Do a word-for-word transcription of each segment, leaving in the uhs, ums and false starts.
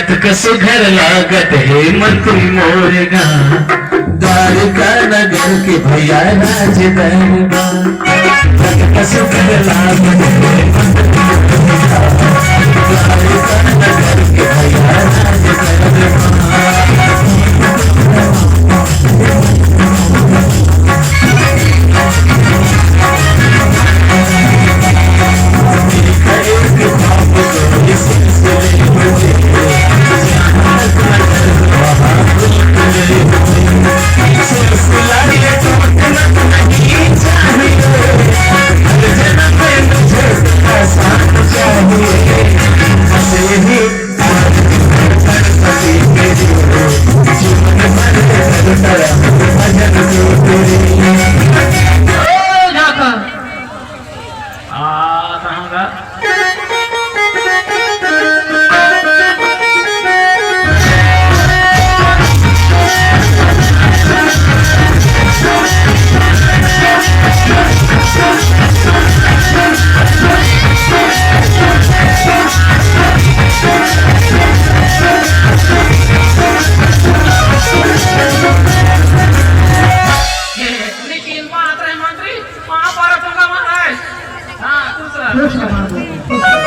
कतक सुघर लागत हे मंत्री मोर गाँव, द्वारिका नगर के भैया राज दरबार। कतक सुघर लागत हे मंत्री मोर गाँव, द्वारिका नगर के भैया राज दरबार। लेकिन बात रहे मंत्री, वहाँ पर तुमका महाराज। हाँ, खुश रह। खुश रह बाबू, खुश रह।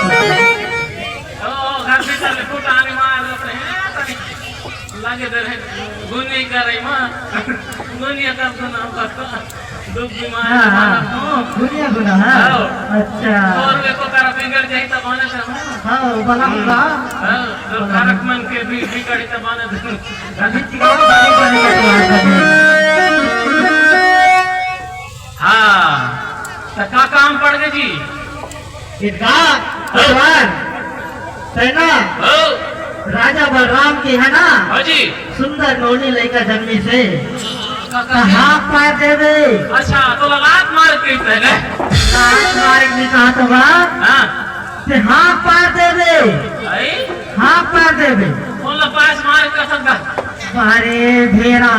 ओ, घर भीतर ले फुट आने मार रहे हैं, तनी लगे दे रहे, गुनी करे माँ, गुनिया कर दो ना, बस दुख बीमार हाँ, हाँ। मार दो। गुनिया गुना, हाँ। आओ। अच्छा। और वे को कर बिगड़ जाए तब आने से हम। हाँ, वो बला हम्म। होगा। हाँ, तो कारक मन के भी बिगड़ी तब आने से। अभी चिकवा बड़ी बड़ी बकवास है। हाँ, तो का काम पड़ गए जी? इनका भगवान सेना हो। राजा बलराम के है ना? हाँ जी। सुंदर नोनी लइका जन्मी से का, का, कहाँ पार देवे? अच्छा, तो लात मार के पहले। लात मार के कहा तो बा? हाँ। ते हाँ पार देवे। आई? हाँ पार देवे। बोला पास मार का संगा। अरे भेरा,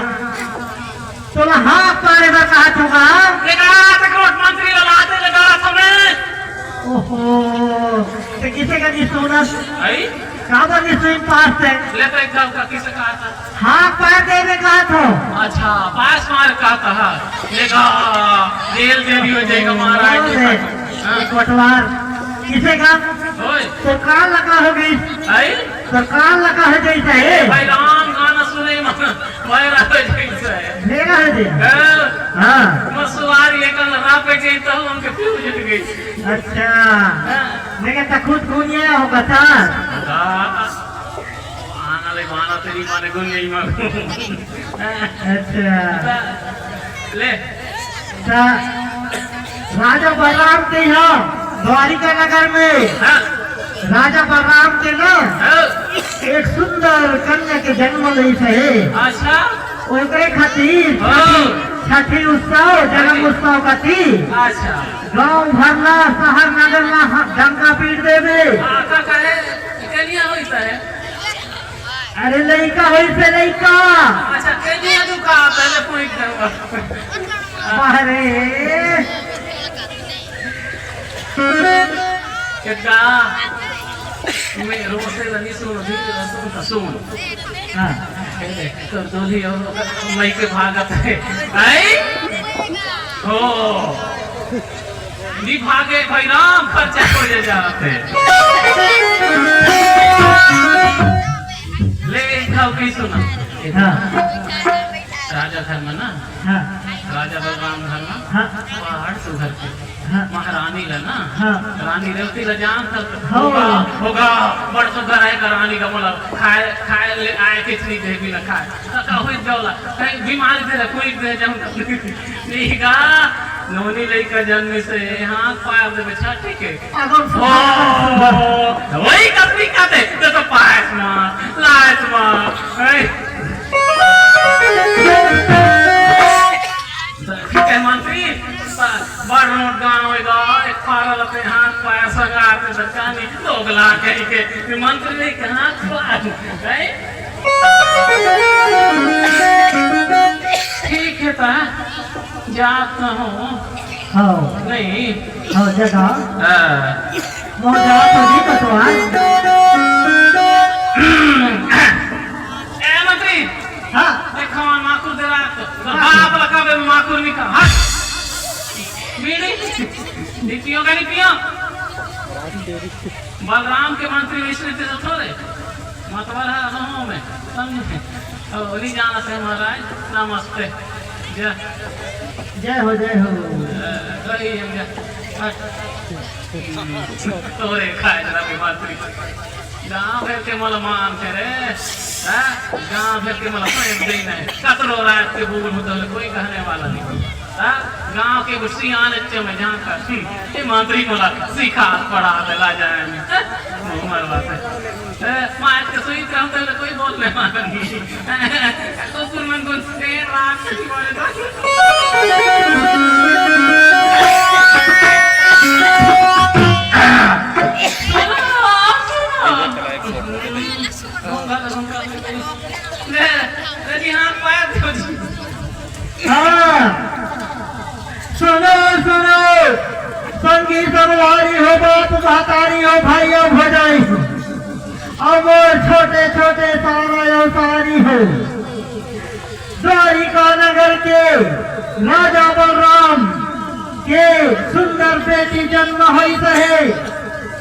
तोला हाँ पारे बर कहा थोगा। देखा, ते कोट मंत्री ला लाते ले डाला थमे। ओहो, ते किसे का नहीं सुना? आई? का बर नहीं सुन पास ते? ले तो एक का किसे कहा था? हाँ पार दे दे कहा थो। अच्छा, पास मार कहा था। देखा, जेल जेल हो जाएगा महाराज। अरे, हाँ। कोटवार, किसे का? ओए। तो कान लगा हो गई। आई? तो कान लगा हो जाता है। भाई राम गाना सुने मन, भाई राम जैसा है। मेरा है जी। हाँ। हाँ। मसुआर ये कान रापे गई तो उनके फ्यूज उठ गई। अच्छा। हाँ। लेकिन तो खुद गुनिया होगा था। हाँ। आना ले माना तेरी माने गुनिया ही मार। अच्छा। ले। त राजा बलराम के यहाँ द्वारिका नगर में हाँ। राजा बलराम के ना हाँ। एक सुंदर कन्या के जन्म लइस हे। अच्छा। ओकरे खातिर हाँ। छठी उत्सव, जन्म उत्सव खातिर अच्छा। गांव भर ला, शहर नगर ला ह-, डंका पीट देबे। हाँ, का कहे? कन्या होई त है। अरे लइका होइस हे लइका। अच्छा, के दिया तू का पहले पूछ दे। अरे। का मैं रोसे लगी सुन, सुन, सुन। हाँ। तो डोली और मई के भागत है। आई? ओ। नी भागे भाई राम, खर्चा हो जाते। ले, खाओ की सुना। हाँ। राजा धर्म ना? हाँ। राजा बलराम धर्म? हाँ। पहाड़ सुधर के। हाँ। महारानी ला ना? हाँ। रानी रेवती ला जान तक हाँ। होगा, होगा, बड़ सुधर है का रानी का बोला, खाए, खाए ले आए, खिचड़ी दे भी ना खाए। तो का हुई जौला, कहीं बीमारी दे, कोई दे जाऊँ। नीगा, नोनी लइका जन्मे से हाथ पार देबे छठी के। अगर ओ, वही कतनी कहते, तो, तो पायस माँ, लायस माँ, हैं? ठीक है मंत्री, बड़ नोट गान होएगा, एक पारा लते हाथ पायस अगार के दरकानी, दोगला कहीं के, मंत्री ने कहा, हैं? ठीक है ता, जात ना हो। हाँ। नहीं। हाँ, जगा। हाँ। मोर जात हो जी कटवा। पियो का नहीं पियो? बलराम के मंत्री मिश्री थे तो थोड़े मतवाला रहो में, समझे? और नहीं जाना से महाराज। नमस्ते। जय। जय हो, जय हो। अ, रही है, जय। हट। तोरे खाए जरा के मंत्री। गाँव भर के मोला मानथे रे, हाँ? गाँव भर के मोला प्रेम देना है। कतरो रात के बूढ़ होते हुए कोई कहने वाला नहीं। हाँ? गाँव के गुस्सी आने अच्छे में जान कर, हम्म, ये मंत्री मोला सिखा पढ़ा देला जाए में। हाँ? वो मरवा से। ए, मार के सुई काम तो कोई बोलने वाला नहीं। कुकुर मन को शेर रात के बोले तो। हाँ, सुनो, सुनो, संगी संगवारी हो, बाप महतारी हो, भाई हो, भौजाई हो, और मोर छोटे छोटे सारा अवतारी हो। द्वारिका नगर के राजा बलराम के सुंदर बेटी जन्म होइस हे।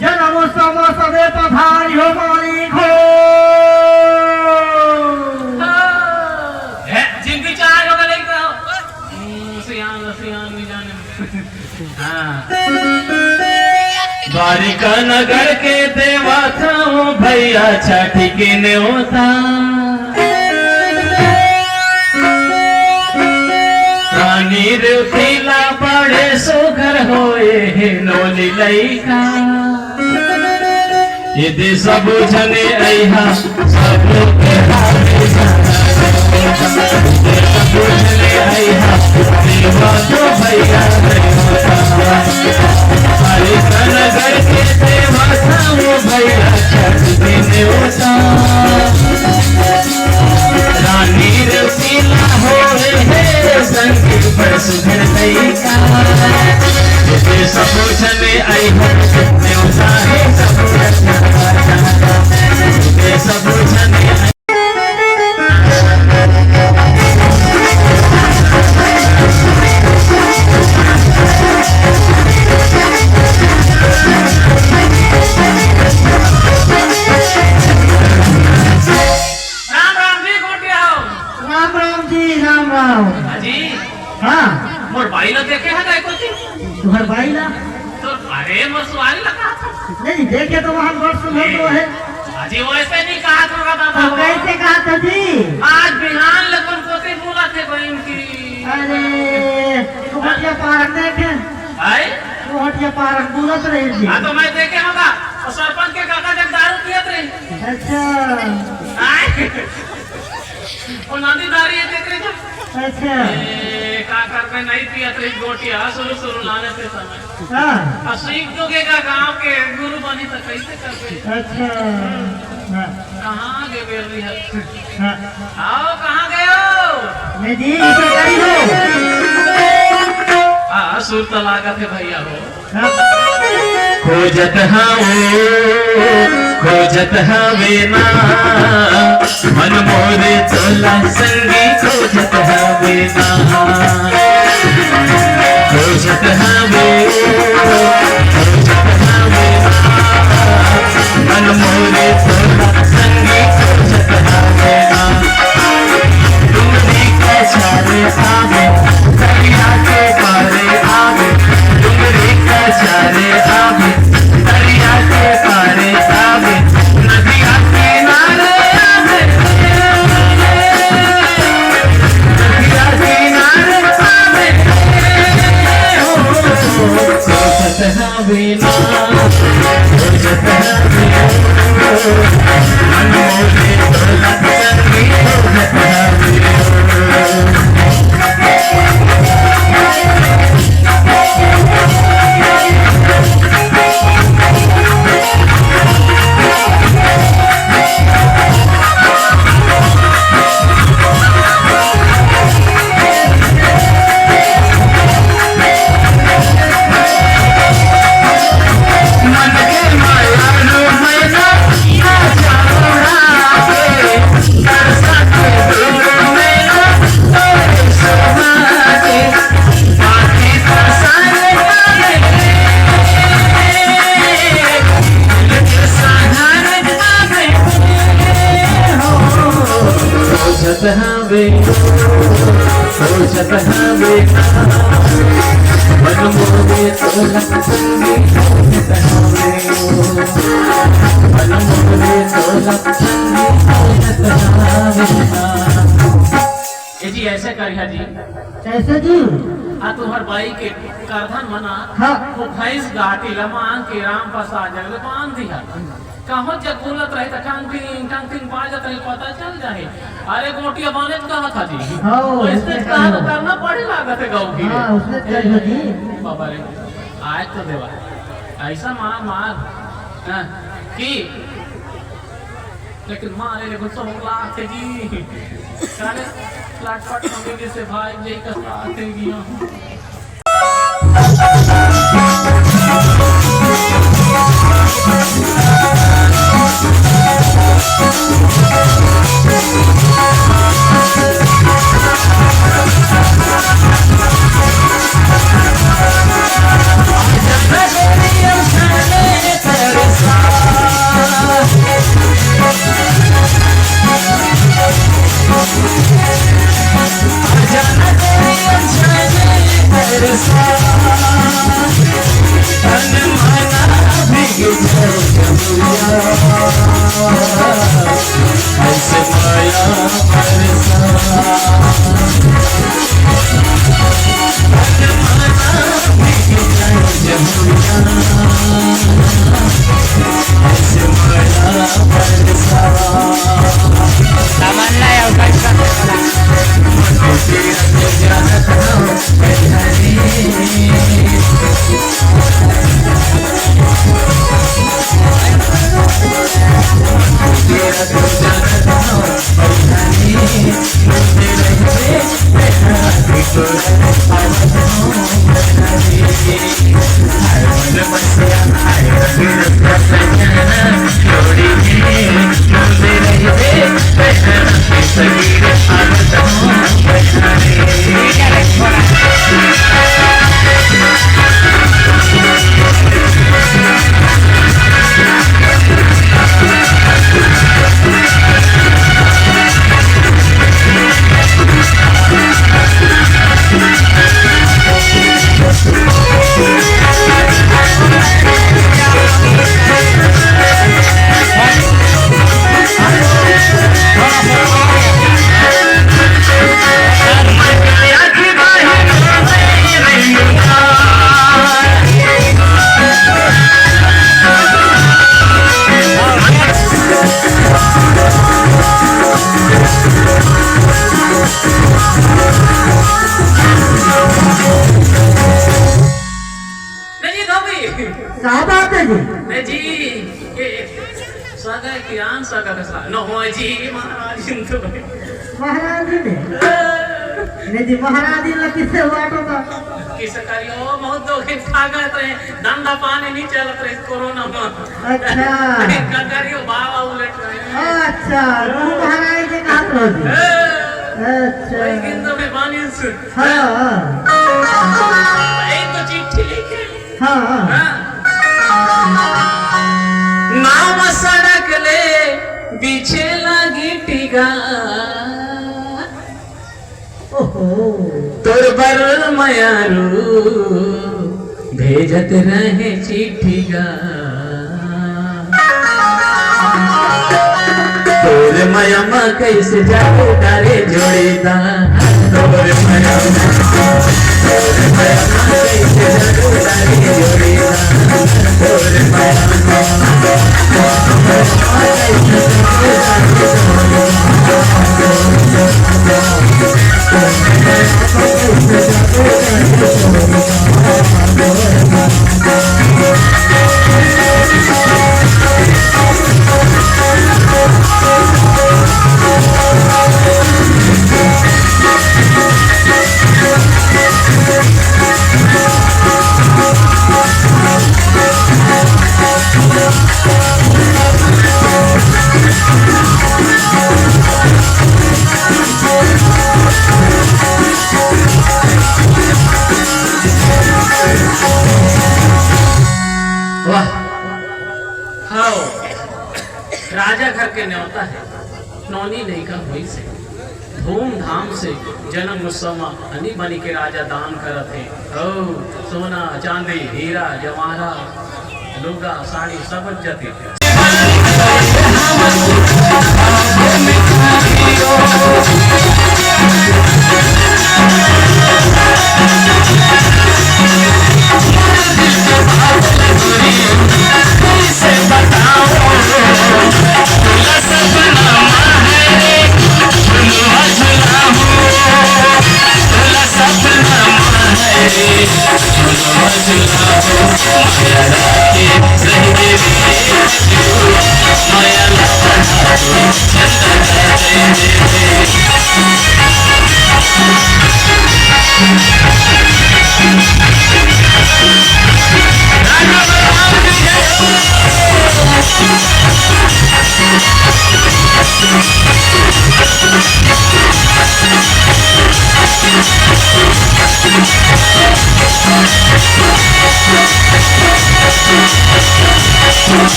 जन्म उत्सव में सबे पधारी हो मालिक हो। ए, जिन विचार हो गए तो, हम्म, सियान, सियान नहीं जाने। हाँ। द्वारिका नगर के देवा था भैया छठी के न्योता। रानी रेवतीला बड़े सुघर होए हे नोनी लइका। यदि सब झने अइहा, सब के हारे जाना। यदि सब झने अइहा, देवा तो भैया देवा। हरिशनगर के देवा था वो भैया छठ के न्योता। रानी रसीला होए हे संग पर सुघर लइका। ये सब झने अइहा, न्योता हे सब रचना। ये सब झने राम राम जी, गोटिया हो। राम राम जी, राम राम। अजी, हाँ। मोर बाई ला देखे है काय कोती? तुम्हार बाई ला? तो अरे, मोर सुवारी ला कहा था। नहीं, देखे तो वहाँ बड़ सुंदर तो है। अजी, वैसे नहीं कहा था दादा। तो कैसे कहा था जी? आज बिहान ले कोन कोती बोला थे बहन की। अरे, वो हटिया पारक देखे। आए? वो हटिया पारक बोलत रही जी। हाँ, तो मैं देखे होगा। और सरपंच के काका जब दारू पियत रही। अच्छा। आए? वो नदी दारी है, देख रही क्या? अच्छा। ए, का करबे, नहीं पियत रही गोटिया, शुरू शुरू लाने से समय। हाँ। और सीख दोगे का गांव के गुरु बनी तो कैसे करबे? अच्छा। हाँ। कहाँ गए बेली है? हाँ। आओ, कहाँ गए हो? मैं जी, इसे करी हो। हाँ, सुर तो लागत है भैया हो। खोजत हवे, खोजत हवे ना, मन मोरे तोला संगी खोजत हवे ना। खोजत हवे, खोजत हवे ना, मन मोरे तोला संगी खोजत हवे ना। डुंगरी के चारे आवे, दरिया के पारे आवे, डुंगरी के चारे आवे, दरिया के पारे आवे, नदिया किनारे आवे, नदिया किनारे आवे। ए जी, ऐसे करिहा जी। कैसे जी? आ तुहर बाई के करधन मना, हाँ। वो भैंस गाटी ला मांग के राम प्रसाद जग ले बांध दिहा। कहो जब बोलत रहे त टंग टिंग, टंग टिंग बाजत रहे, पता चल जाए। अरे गोटिया बाने त कहा था जी। हाँ, वैसे उसने कहा कहा। करना पड़े लागत है गाँव की। हाँ, उसने कहा जी। बाबा रे, आज तो देवा, ऐसा मार मार, हाँ, कि लेकिन मारे ले गुस्सा हो लागथे जी। साले लटपट मम्मी से भाई जी का साथ ही गया हूँ। नहीं जी, धोबी। का बात है जी? नहीं जी, ये सगा किरान सगा का सा-, न हो जी, महाराज जी तो। महाराज जी ने? नहीं जी, महाराज जी ला किससे हुआ तो का? किस करियो, बहुत दो दिन खा गए थे, धंधा पानी नहीं चलत रहे कोरोना में। अच्छा। करियो बाबा उलट रहे। अच्छा, गुरु महाराज जी के हाथ रह गए। अच्छा। वही दिन तो मैं बानी सुन। हाँ, हाँ। एक तो चिट्ठी लिखे। हाँ, हाँ। हाँ। नाम सड़क ले बिछे लागी टिगा। ओहो। तोर बर मयारू भेजत रहे चिट्ठी गा। तोर मया म कइसे जाबो डारे जोड़ीदार। तोर मया म, तोर मया म कइसे जाबो डारे जोड़ीदार। तोर मया म, तोर मया म कइसे जाबो डारे जोड़ीदार। वाह। हव, राजा घर के नेवता हे, नौनी लइका होइस हे। धूमधाम से जनम उत्सव म आनी बानी के राजा दान करत हे। अउ सोना, चांदी, हीरा, जवाहरात, लुगा, साड़ी सब जते।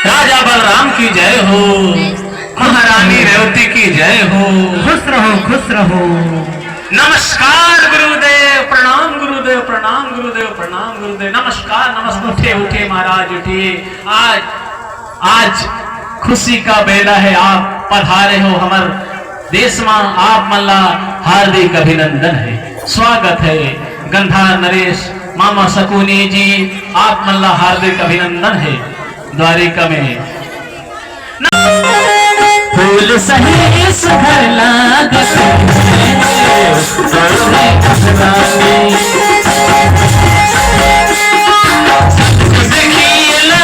राजा बलराम की जय हो, महारानी रेवती की जय हो। खुश रहो, खुश रहो। नमस्कार गुरुदेव, प्रणाम गुरुदेव, प्रणाम गुरुदेव, प्रणाम गुरुदेव। नमस्कार, नमस्कार। उठिए, उठिए महाराज, उठिए। आज, आज खुशी का बेला हे, आप पधारे हो हमर देश मा, आप मन ला हार्दिक अभिनंदन हे, स्वागत हे। गंधार नरेश, मामा सकुनी जी, आप मन ला हार्दिक अभिनंदन हे। द्वारिका में फूल सही सुघर लागत हे, तोरे रानी। देखिए ना,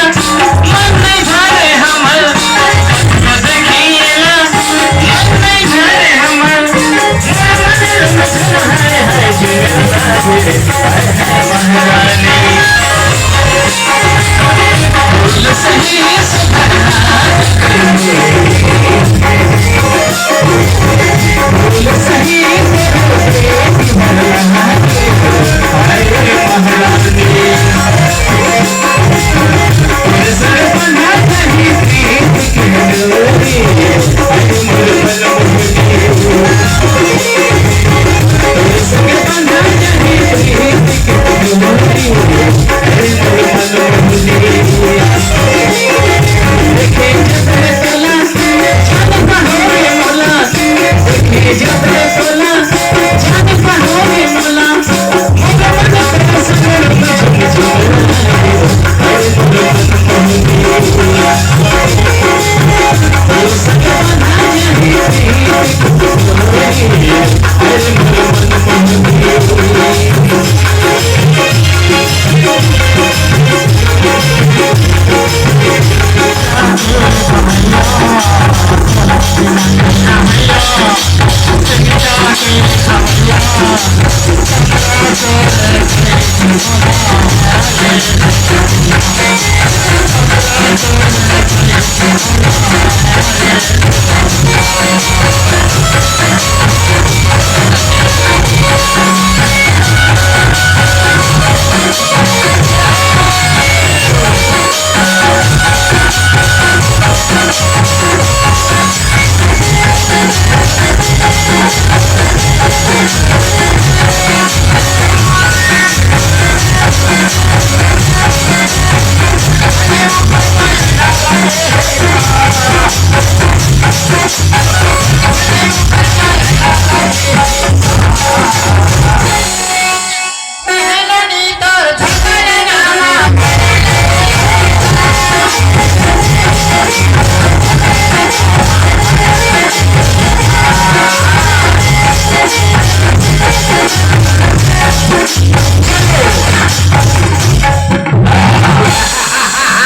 मन नहीं भरे हमर, देखिए ना, मन नहीं भरे हमर।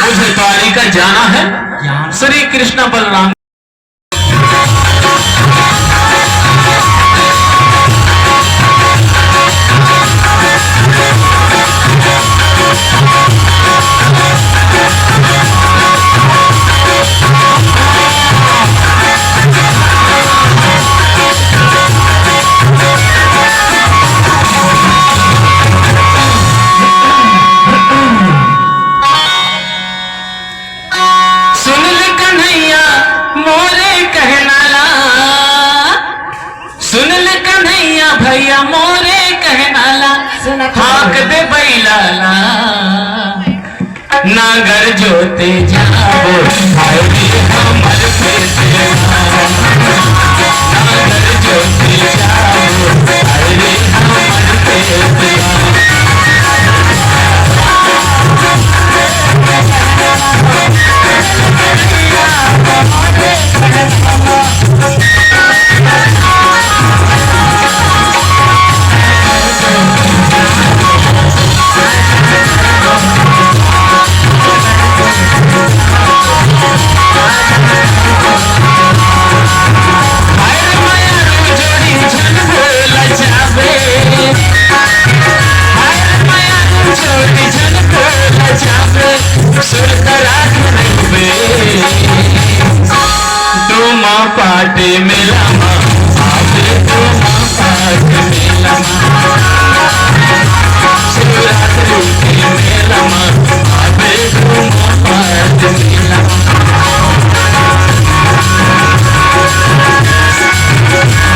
मुझे द्वारिका जाना है। श्री कृष्ण बलराम भैया मोरे कहना ला, सुनत हाक दे बैला ला। नागर जोते जाबो, हाय रे हमर पेटवा। नागर जोते जाबो, हाय रे हमर पेटवा। डोमा पाटे मेला मा, आबे डोमा पाटे मेला मा। शिवरात्रि के मेला मा, आबे डोमा पाटे मेला मा।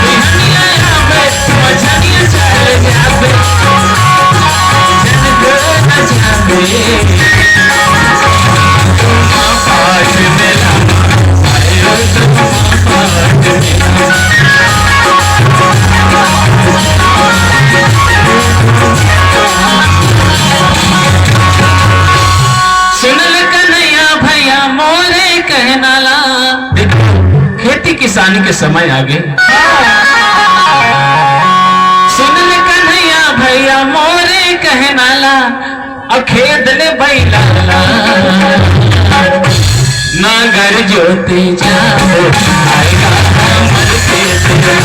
बिहनिया आबे, मझनिया चल जाबे, जन को न जाबे। सुन ले कन्हैया भैया मोरे कहना ला। देखो, खेती किसानी के समय आ गए। सुन ले कन्हैया भैया मोरे कहना ला, अउ खेत ले बैला ला। नागर जोते जाबो, आएगा हमर खेत ला।